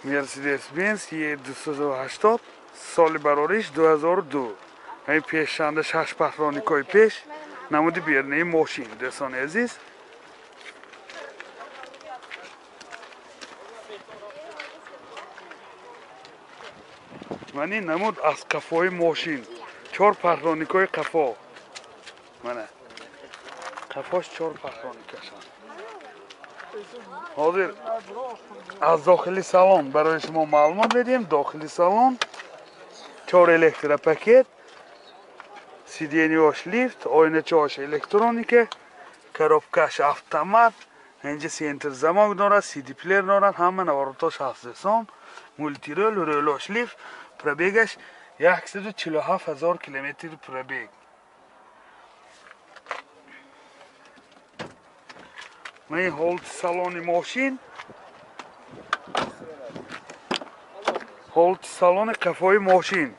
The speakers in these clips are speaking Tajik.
Mercedes-Benz E280 соли барориш 2002. Ҳамин пешшанда шаш патроникҳои пеш намуди бернаи мошин, дӯстони азиз. Ман ин намуд аз қафои мошин, чор патроникҳои қафо. Мана қафош чор патроникашанд. Ҳозир аз дохили салон барои шумо маълумот медиҳем. Дохили салон чор электропакет, сиденьеош лифт, оиначаош электроника, коробкаш автомат, инҷа центр замок дорад, CD плеер дорад, ҳама наворотош ҳаст дӯстон, мультирол, ролош лифт, пробегаш 147 ҳазор километр пробег. Ман ин ҳолати салони мошин, ҳолати салони қафои мошин.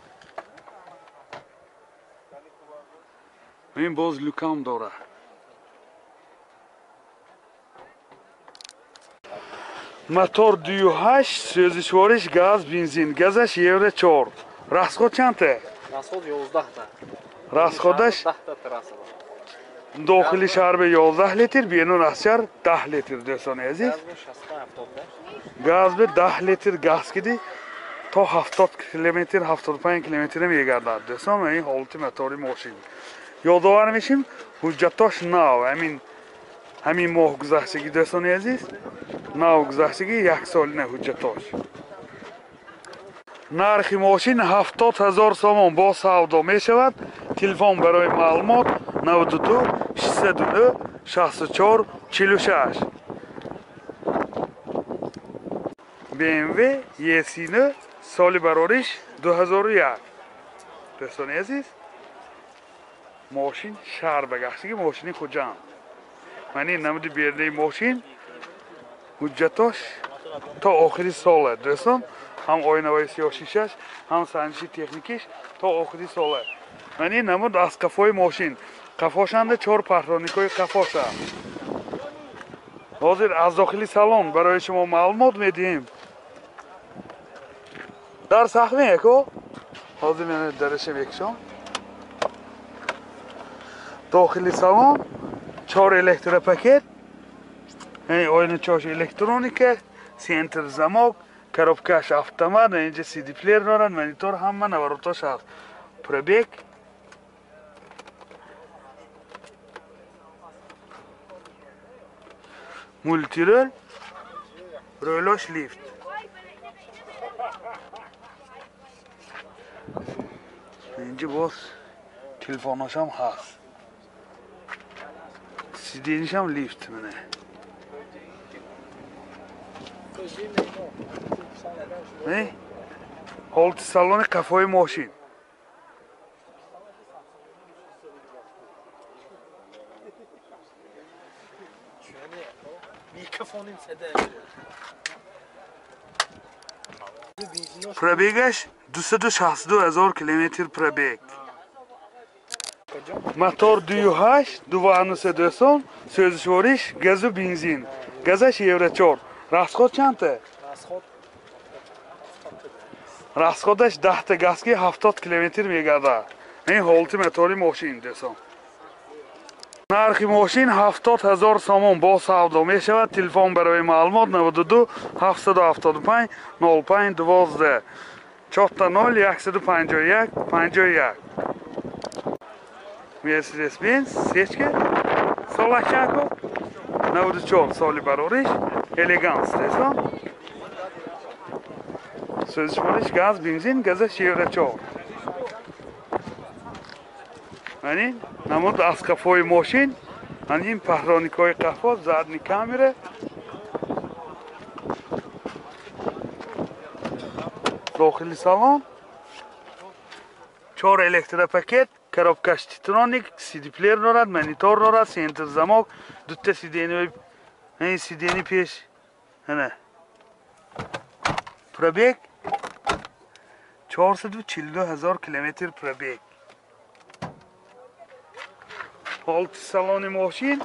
Ин боз люкам дорад. Мотор 2.8, сӯзишвориш газ, бензин, газаш евро 4. Расход чандта? Расход 11та. Расходаш 10та трасса. Дохили шаҳр ба 11 литр, берун аз шаҳр 10 литр, дӯстони азиз. Газ ба 10 литр газ киди то 70 километр, 75 километр мегардад. Дӯстон, ин ҳолати мотори мошин. Ёдовар мешим, ҳуҷҷатош нав, ҳамин моҳ гузаштагӣ, дӯстони азиз, нав гузаштагӣ, як солина ҳуҷҷатош. Нархи мошин 70 ҳазор сомон бо савдо мешавад. Телефон барои маълумот 92 609 64 46. BMW E39 соли барориш 2001. Дӯстони азиз, мошин шаҳр ба гаштагӣ, мошини Хуҷанд. Ман ин намуди бернаи мошин, ҳуҷҷатош то охири сола, дӯстон, ҳам оинаҳои сиёҳшишаш, ҳам санҷиши техникиш то охири сола. Ман ин намуд аз қафои мошин, қафошанда чор патроникҳои қафоша. Ҳозир аз дохили салон барои шумо маълумот медиҳем. Дар сахме яко? Ҳозир ман дараша мекушам. Дохили салон чор электропакет, оиначаош электроника, центр замок, коробкаш автомат, инҷа CD плеер дорад, монитор, ҳама наворотош ҳаст. Пробег мультирол, ролош лифт. Инҷа боз телефоношам ҳаст. Сиденьешам лифт мене. Ҳолати салони қафои мошин. Пробегаш 262 ҳазор километр пробег. Мотор 2.8, 2.9 дӯстон, сӯзишвориш газу бензин. Газаш евро 4. Расход чандта? Расходаш 10та газ ки 70 километр мегардад. Ин ҳолати мотори мошин, дӯстон. Нархи мошин 70 ҳазор сомон бо савдо мешавад. Телефон барои маълумот 92 775 05 12 4 0 151 51. Mercedes-Benz сечка солачако 94 соли барориш, элеганс, дӯстон. Сӯзишвориш газ, бензин, газаш евро 4. Ман ин намуд аз қафои мошин, ман ин паҳроникҳои қафо, задни камера. Дохили салон чор электропакет, коробкаш титроник, CD плеер дорад, монитор дорад, центр замок, дута сиденье, ин сиденье пеш. Ана. Пробег 442 ҳазор километр пробег. Ҳолати салони мошин,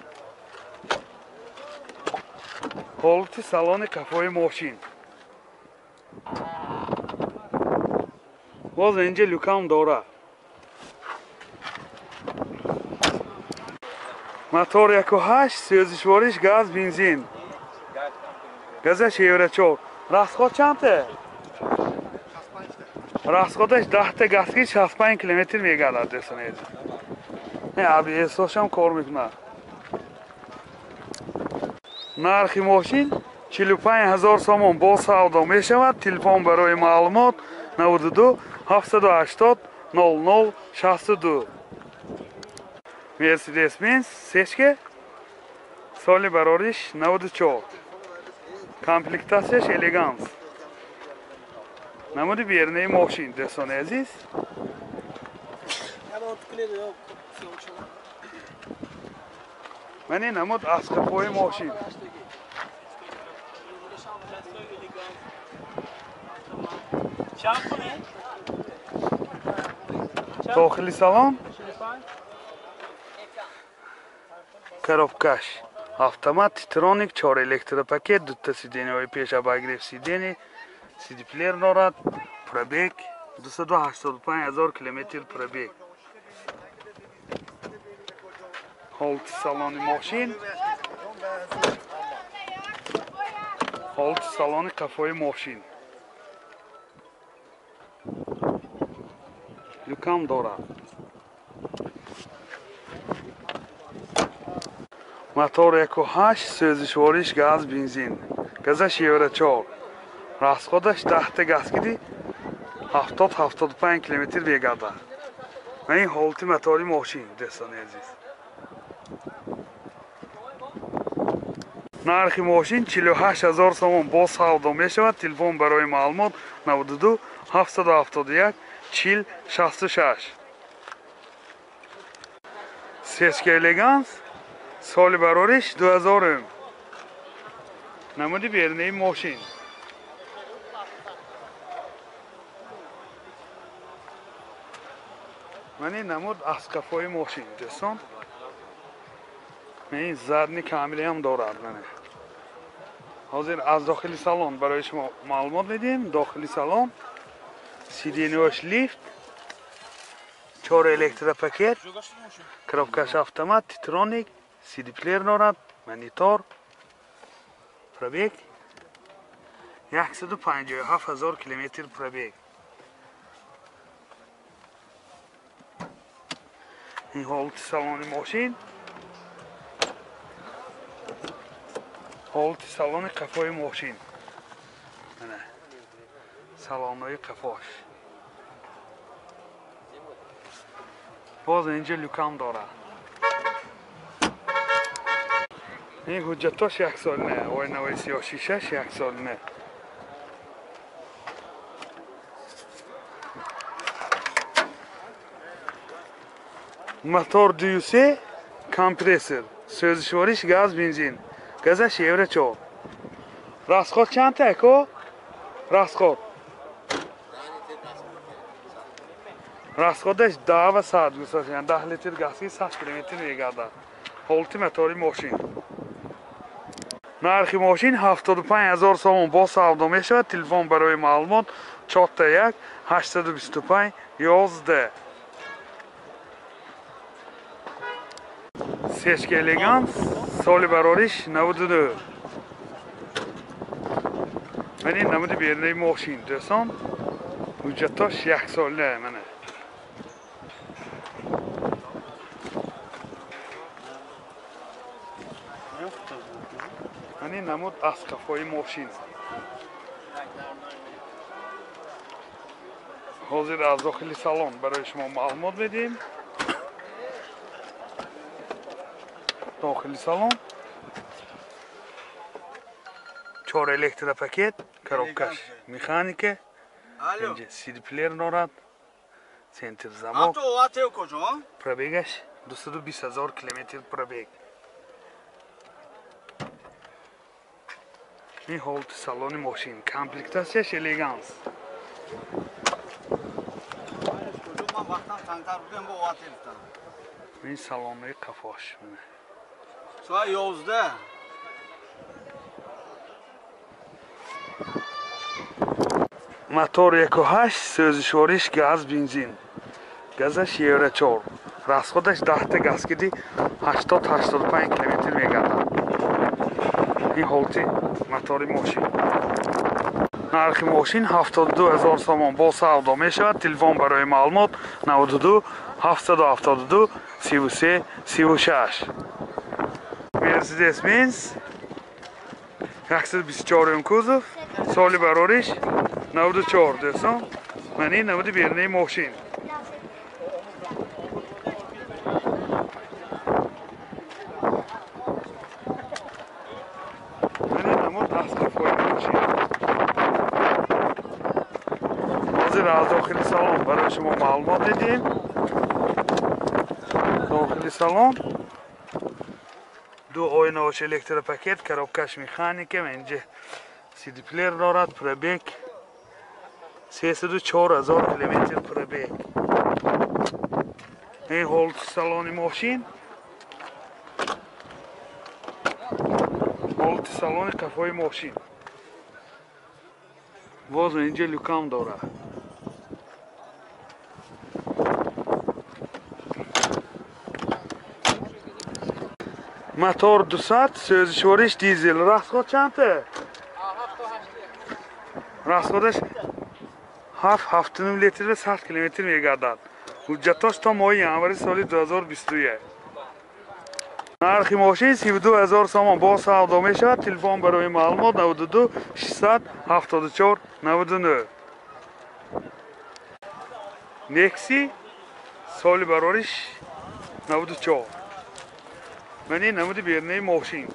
ҳолати салони қафои мошин. Боз инҷа люкам дора. Мотор 1.8, сӯзишвориш газ, бензин. Газаш евро 4. Расход чандта? Расходаш 10 та газки 65 километр мегардад, дӯстони азиз. Не, АБС-ошам кор мекунад. Нархи мошин 45 000 сомон бо савдо мешавад. Телефон барои маълумот 92 780 00 62. Мерседес-Бенц сечка, соли барориш 94. Комплектатсияш элеганс. Намуди бернаи мошин, дӯстони азиз. Мани намуд аз қафои мошин. Дохили салон коробкаш автомат, титроник, 4 электропакет, дута сиденьяҳои пеш обогрев сиденья, сидиплеер дорад, пробег 285 000 километр пробег. Ҳолати салони мошин, ҳолати салони қафои мошин. Люкам дорад. Мотор 1.8, сӯзишвориш газ, бензин. Газаш евро 4. Расходаш 10 та газкиди 70-75 километр мегардад. Ва ин ҳолати мотори мошин, дӯстони азиз. Нархи мошин 48 000 сомон бо савдо мешавад. Телефон барои маълумот 92 771 40 66. Сечка элеганс, соли барориш 2000. Намуди бернаи мошин. Мани намуд аз қафои мошин, дӯстон. Ин задни камераам дорад. Ҳозир аз дохили салон барои шумо маълумот медиҳем. Дохили салон сиденьяш лифт, 4 электропакет, коробкаш автомат, титроник, сидиплеер дорад, монитор, пробег 157 000 километр пробег. Ин ҳолати салони мошин, ҳолати салони қафои мошин. Мана салонҳои қафош. Боз инҷа люкам дорад. Ин ҳуҷҷатош яксолина, оинаҳои сиёҳшишаш яксолина. Мотор 2.3 компрессор, сӯзишвориш газ, бензин. Газаш евро 4. Расход чандта ако? Расход. Расходаш 10 саат гузашт, 10 литр газки 100 километр мегардад. Ҳолати мотори мошин. Нархи мошин 75 000 сомон бо савдо мешавад. Телефон барои маълумот 41 825 11. Сечка элеганс, соли барориш 99. Мани намуди бернаи мошин, дӯстон. Ҳуҷҷатош яксола, мана. Мани намуд аз қафои мошин. Ҳозир аз дохили салон барои шумо маълумот медиҳем. Дохили салон 4 электропакет, коробкаш механика, инҷа сидиплеер дорад, центр замок, пробегаш 220 000 километр пробег. Ин ҳолати салони мошин, комплектатсияш элеганс. Ин салонҳои қафош. Соат 11. Мотор 1.8, сӯзишвориш газ, бензин. Газаш евро 4. Расходаш 10 газ киди 80-85 километр мегардад. Ин ҳолати мотори мошин. Нархи мошин 72 000 сомон бо савдо мешавад. Телефон барои маълумот 92 772 33 36. Mercedes-Benz 124 кузов, соли барориш 94 дӯстон. Ман ин намуди берунаи мошин. Ман ин намуд аз қафои мошин. Ҳозир аз дохили салон барои шумо маълумот медиҳем. Дохили салон ду оинаош электропакет, коробкаш механика, инҷа CD-плеер дорад, пробег 304 000 километр пробег. Ин ҳолати салони мошин, ҳолати салони қафои мошин. Боз инҷа люкам дорад. Мотор 200, сӯзишвориш дизел. Расход чандта? Расходаш 7-7.5 литр ва 100 километр мегардад. Ҳуҷҷатош то моҳи январи соли 2021. Нархи мошин 32 000 сомон бо савдо мешавад. Телефон барои маълумот 92 674 99. Некси соли барориш 94. Ман ин намуди берунаи мошин.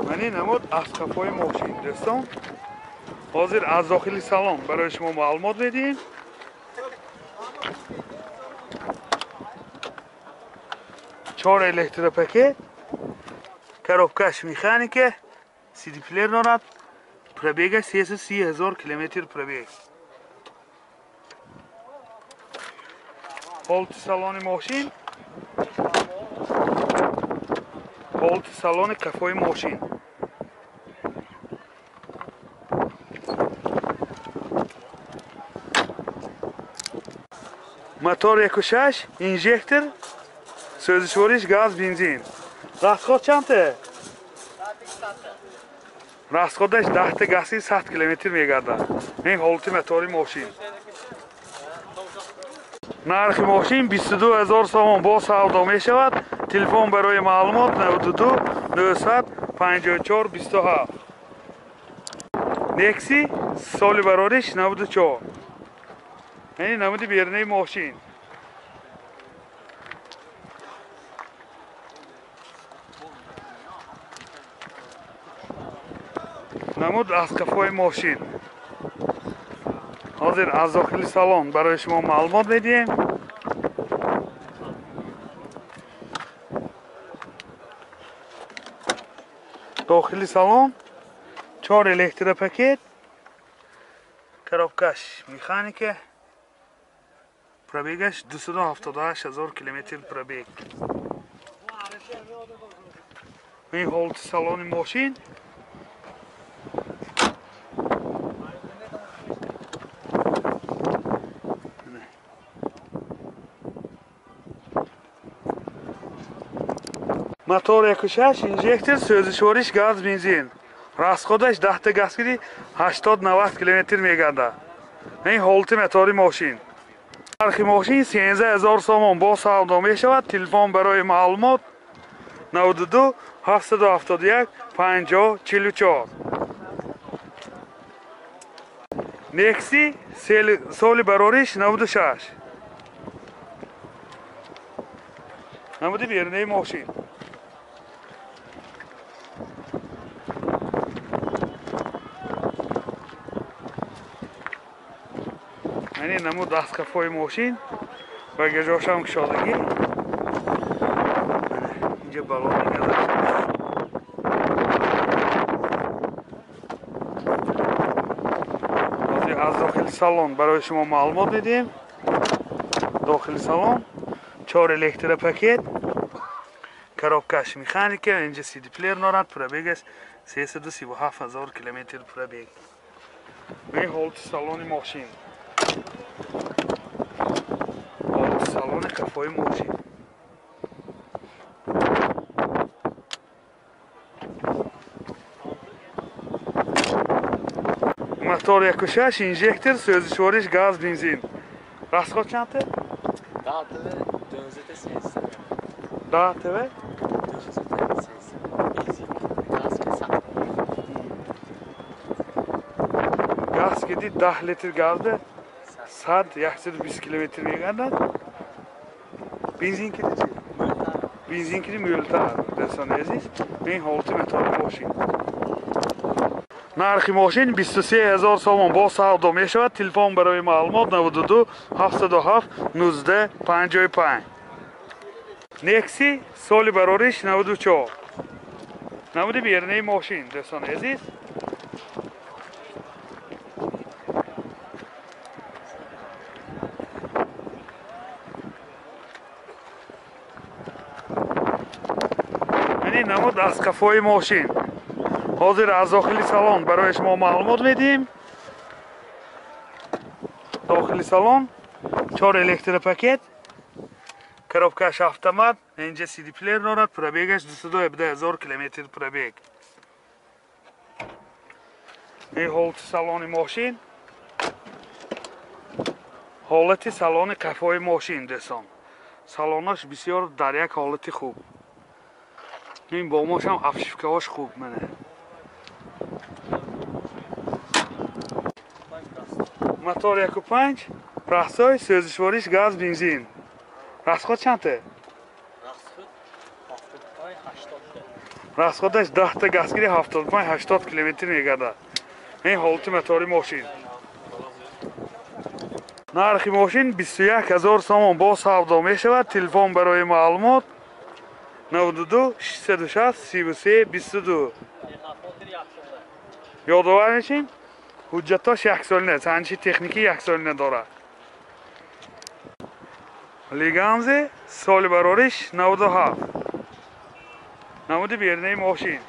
Ман ин намуд аз қафои мошин дӯстон. Ҳозир аз дохили салон барои шумо маълумот медиҳем. Чор электропакет, коробкаш механика, CD-плеер дорад, пробегаш 330 000 километр пробег. Ҳолати салони мошин, ҳолати салони қафои мошин. Мотор 1.6, инжектор, сӯзишвориш газ, бензин. Расход чандта? Расходаш 10 гази 100 километр мегардад. Ин ҳолати мотори мошин. Нархи мошин 22 000 сомон бо савдо мешавад. Телефон барои маълумот 92 954 27. Некси соли барориш 94. Ин намуди берунаи мошин. Намуд аз қафои мошин. Ҳозир аз дохили салон барои шумо маълумот медиҳем. Дохили салон 4 электропакет, коробкаш механика, пробегаш 278 000 километр пробег. Ин ҳолати салони мошин. Мотор 1.6, инжектор, сӯзишвориш газ, бензин. Расходаш 10 газ киди 80-90 километр мегардад. Ин ҳолати мотори мошин. Нархи мошин 13 000 сомон бо савдо мешавад. Телефон барои маълумот 92 771 50 44. Некси соли барориш 96. Намуди берунаи мошин. Ман ин намуд аз қафои мошин, багажошам кушодагӣ. Инҷа балони газаш. Ҳозир аз дохили салон барои шумо маълумот медиҳем. Дохили салон 4 электропакет, Коробкаш механика, инҷа CD плеер дорад, пробегаш 337 ҳазор километр пробег. Ин ҳолати салони мошин. Ҳолати салони қафои мошин. Мотор 1.6, инжектор, сӯзишвориш газ, бензин. Расход чанд? ДАТВ 93. ДАТВ? 93. Бензин, газ ки Газ киди 10 литр газда 100-120 километр мегардад. Бензин киди чи? Бензин киди мӯлтар, дӯстони азиз. Ин ҳолати мотори мошин. Нархи мошин 23 ҳазор сомон бо савдо мешавад. Телефон барои маълумот 92 707 19 55. Некси соли барориш 94. Намуди берунаи мошин, дӯстони азиз. Ин намуд аз қафои мошин. Ҳозир аз дохили салон барои шумо маълумот медиҳем. Дохили салон 4 электропакет, коробкаш автомат, инҷа CD плеер дорад, пробегаш 217 ҳазор километр пробег. Ин ҳолати салони мошин, ҳолати салони қафои мошин, дӯстон. Салонаш бисёр дар як ҳолати хуб. Ин бомошам обшивкаҳош хуб мана. Мотор 1.5, расой, сӯзишвориш газ, бензин. Расход чандта? Расход 75-80. Расходаш 10 та газгири 75-80 километр мегардад. Ин ҳолати мотори мошин. Нархи мошин 21 ҳазор сомон бо савдо мешавад. Телефон барои маълумот 92 660 33 22. Ёдовар мешем, ҳуҷҷатош яксолина, санҷиши техникӣ яксолина дорад. Лиганзе соли барориш 97. Намуди берунаи мошин.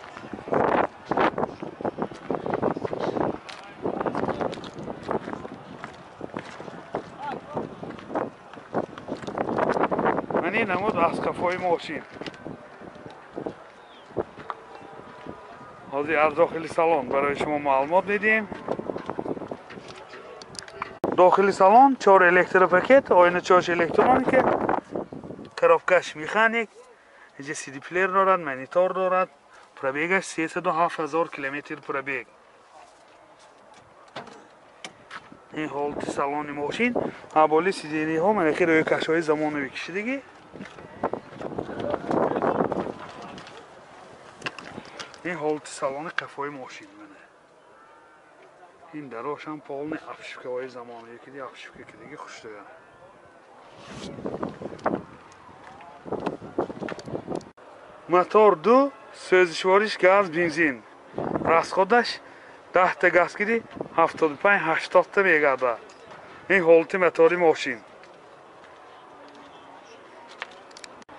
Ман ин намуд аз қафои мошин. Ҳозир аз дохили салон барои шумо маълумот медиҳем. Дохили салон 4 электропакет, оиначаҳош электроника, коробкаш механик, инҷа CD плеер дорад, монитор дорад, пробегаш 307 ҳазор километр пробег. Ин ҳолати салони мошин. Аболи сидениҳо манахи рӯйкашҳои замонавӣ кишидагӣ. Ин ҳолати салони қафои мошин мана. Ин дарошам полни обшивкаҳои замонавӣ киди, обшивка кидиги хушдага. Мотор 2, сӯзишвориш газ, бензин. Расходаш 10 та газ киди 75-80 та мегардад. Ин ҳолати мотори мошин.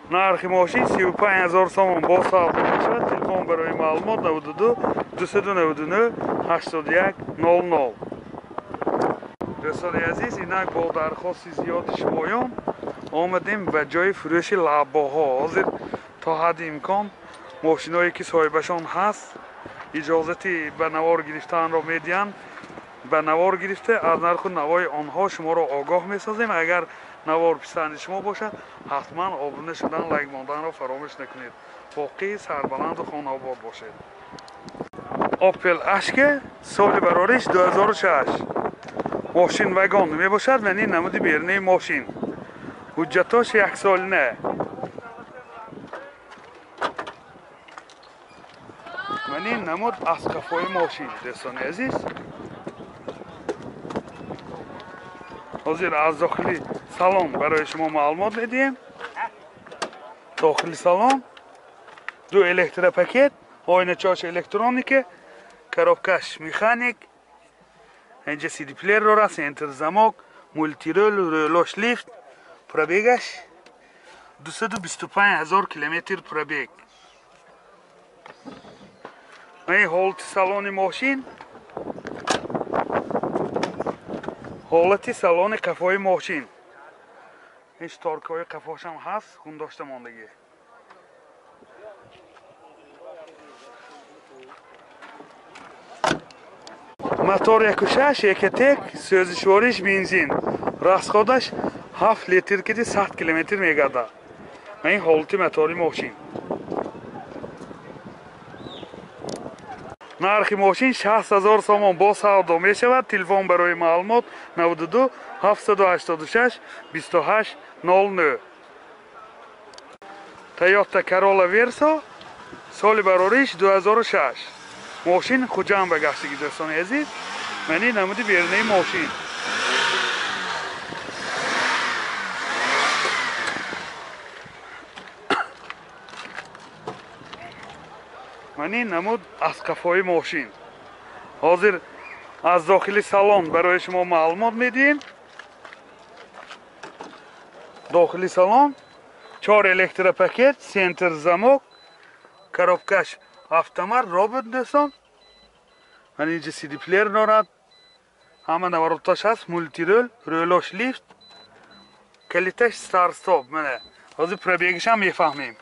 Нархи мошин 35 ҳазор сомон бо савдо мешавад. Телефон барои маълумот 92 299 81 00. Дӯстони азиз, инак бо дархости зиёди шумоён омадем ба ҷои фурӯши лаббоҳо. Ҳозир то ҳадди имкон мошиное ки соҳибашон ҳаст иҷозати ба навор гирифтанро медиҳанд. Ба навор гирифта аз нарху навои онҳо шуморо огоҳ месозем. Агар навор писанди шумо бошад, ҳатман обуна шудан, лайк монданро фаромӯш накунед. Боқӣ сарбаланду хонаобод бошед. Opel Ashke соли барориш 2006. Мошин вагон мебошад ва ин намуди берунаи мошин. Ҳуҷҷатош яксолина. Ва ин намуд аз қафои мошин, дӯстони азиз. Ҳозир аз дохили салон барои шумо маълумот медиҳем. Дохили салон ду электропакет, оиначаҳош электроника, коробкаш механик, инҷа CD плеер дорад, центр замок, мультирул, рӯлош лифт, пробегаш 225 ҳазор километр пробег. Ин ҳолати салони мошин, ҳолати салони қафои мошин. Ин шторкаҳои қафошам ҳаст, хундошта мондагӣ. Мотор 1.6 Экотек, сӯзишвориш бензин. Расходаш 7 литр киди 100 километр мегардад. Ин ҳолати мотори мошин. Нархи мошин 60 ҳазор сомон бо савдо мешавад. Телефон барои маълумот 92 786 28 09. Toyota Corolla Verso соли барориш 2006. Мошин Хуҷанд ба гаштагӣ дӯстони азиз. Мани намуди берунаи мошин. Мани намуд аз қафои мошин. Ҳозир аз дохили салон барои шумо маълумот медиҳем. Дохили салон 4 электропакет, центр замок, коробкаш автомат, робот дӯстон. Ман инҷа CD плеер дорад. Ҳама навороташ ҳаст, мултирол, рӯлош лифт, калиташ старт-стоп. Мана ҳозир пробегашам мефаҳмем.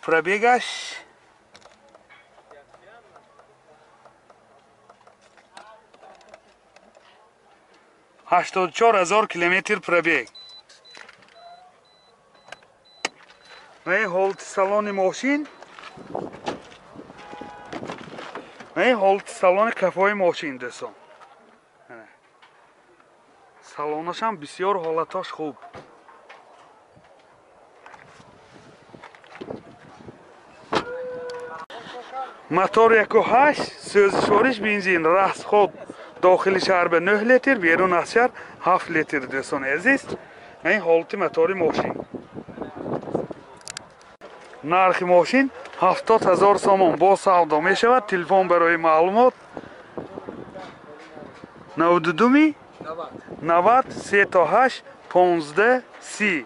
Пробегаш 84 000 километр пробег. Ва ин ҳолати салони мошин, ва ин ҳолати салони қафои мошин дӯстон. Салонашам бисёр ҳолатош хуб. Мотор 1.8, сӯзишвориш бензин, расход дохили шаҳр ба 9 литр, берун аз шаҳр 7 литр дӯстони азиз. Ин ҳолати мотори мошин. Нархи мошин 70 ҳазор сомон бо савдо мешавад. Телефон барои маълумот 92 90 38 15 30.